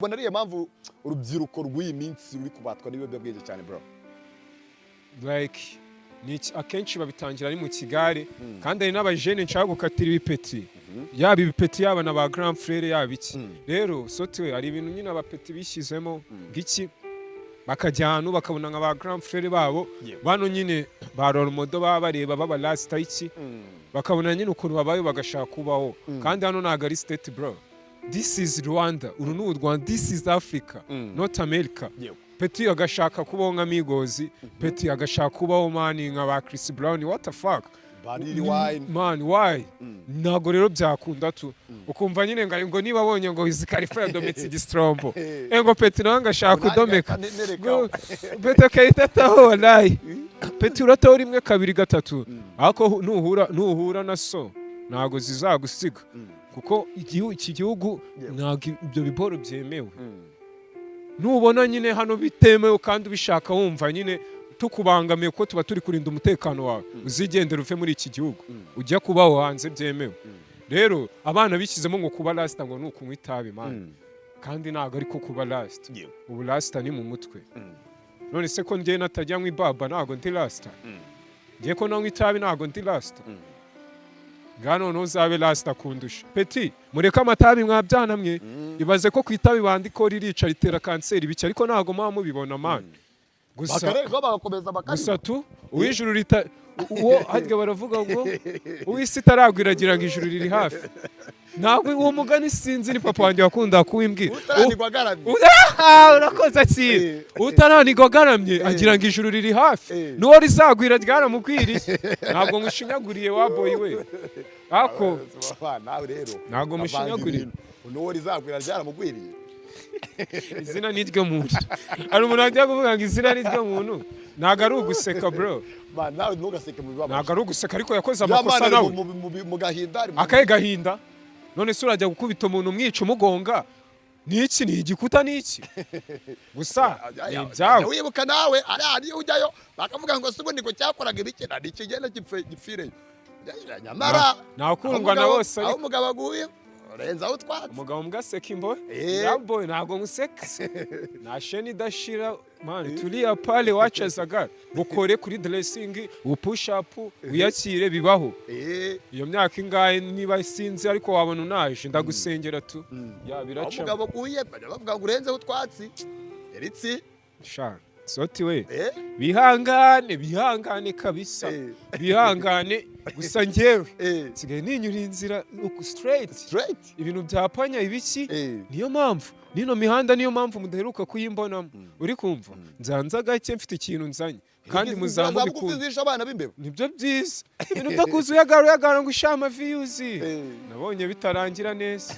Ubona ariyo mpamvu urubyiruko rw'iyi minsi ruri kubatwa n'ibiyobyabwenge cyane, bro? Like akenshi babitangira ari mu kigare, kandi hari n'abajene nshaka gukatira ibipeti, yaba ibipeti, yaba na ba grand frère, yaba iki. Rero sotiwe hari ibintu nyine abapeti bishyizemo ngiki, bakajya ahantu bakabona nka ba grand frère babo, bano nyine ba role model baba bareba baba rasta iki, bakabona nyine ukuntu babayo, bagashaka kubaho. Kandi hano ntabwo ari state, bro, this is Rwanda, uru ni u Rwanda, this is Africa, not America. Petit agashaka kubaho nka Migos, petit agashaka kubaho, man, nka ba Chris Brown. What the fuck? Ba Lil Wayne. Man, why? Ntabwo rero byakunda tu. Ukumva nyine ngo niba abonye ngo Wiz Khalifa yadometse igistrombo, ngo petit nawe ngo ashaka kudomeka. Nereka. Petit akahita ataho. Wallahi, petit urataho rimwe, kabiri, gatatu, ariko nuhura na so ntabwo zizagusiga, kuko iki gihugu ntabwo ibyo biboro byemewe. Nubona nyine hano bitemewe kandi ubishaka, wumva nyine tukubangamiye, kuko tuba turi kurinda umutekano wawe, uzigendera uve muri iki gihugu ujya kubaho hanze byemewe. Rero abana bishyizemo ngo kuba rasita ngo ni ukunywa itabi, man, kandi ntabwo ariko kuba rasita. Ubu rasita ni mu mutwe. None se ko njyewe natajya nywa ibaba, ntabwo ndi rasita? Ngiye ko nanywa itabi, ntabwo ndi rasita? Ngaha noneho uzabe rasita kundusha. Petit, mureke amatabi mwabyana mwe. Ibaze ko ku itabi bandika ko ririca, ritera kanseri bike, ariko ntabwo muba mubibona, man. Gusa Bakareka bagakomeza bakanywa. Gusa tu uw'ijuru rita uwo harya baravuga ngo uw'isi itaragwira agira ngo ijuru riri hafi. Ntabwo uwo mugani sinzi, ni papa wanjye wakunda kuwimbwira. Utaranigwa agaramye. Ah, urakoze akira. Utaranigwa agaramye agira ngo ijuru riri hafi. N'uwo rizagwira ryaramugwiriye. Ntabwo mushinyaguriye wa boy we, ako Nawe rero Ntabwo avanga mushinyaguriye. ibintu. N'uwo rizagwira ryaramugwiriye. Izina ni ryo muntu. Hari umuntu wajya kuvuga ngo izina ni ryo muntu. Ntabwo ari uguseka, bro. Man, nawe ntugaseke mu bibabaje. Ntabwo ari uguseka, ariko yakoze Ya amakosa man ari nawe. mu gahinda ari Akahe gahinda? None se urajya gukubita umuntu umwica, umugonga ni iki? Ni igikuta? Ni iki? Gusa ni ibyawe. Wibuka nawe ari ahantu iyo ujyayo bakavuga ngo se ubundi ngo cyakoraga ibiki na ikigenda gipfireyo nyamara Ntakundwa na aho bose aho ariko umugabo aguye urenzaho utwatsi. Umugabo mbwaseka imbohe. Eh. Boy, ntabwo nkuseka, nta sheni idashira, man. Turiya pale wacazaga bukore kuri dressing, upush up, wiyakire, bibaho. Iyo myaka ingahe niba sinzi, ariko wabona unaje ndagusengera tu ya Aho biraca. umugabo aguye bajya bavuga ngo urenzeho utwatsi eritsi. Sha soti we, bihangane, bihangane kabisa. Bihangane. Gusa njyewe nsigaye ninyura inzira straight. Straight. Ibintu byapanya ibiki. Niyo mpamvu nino mihanda, niyo mpamvu mudaheruka kuyimbonamo. Uri kumva nzanza gake, mfite ikintu nzanye kandi muzamubikunda. Zishe abana b'imbeba. Nibyo byiza. Ibintu byo kuza uyagara uyagara ngo ushama views, nabonye bitarangira neza.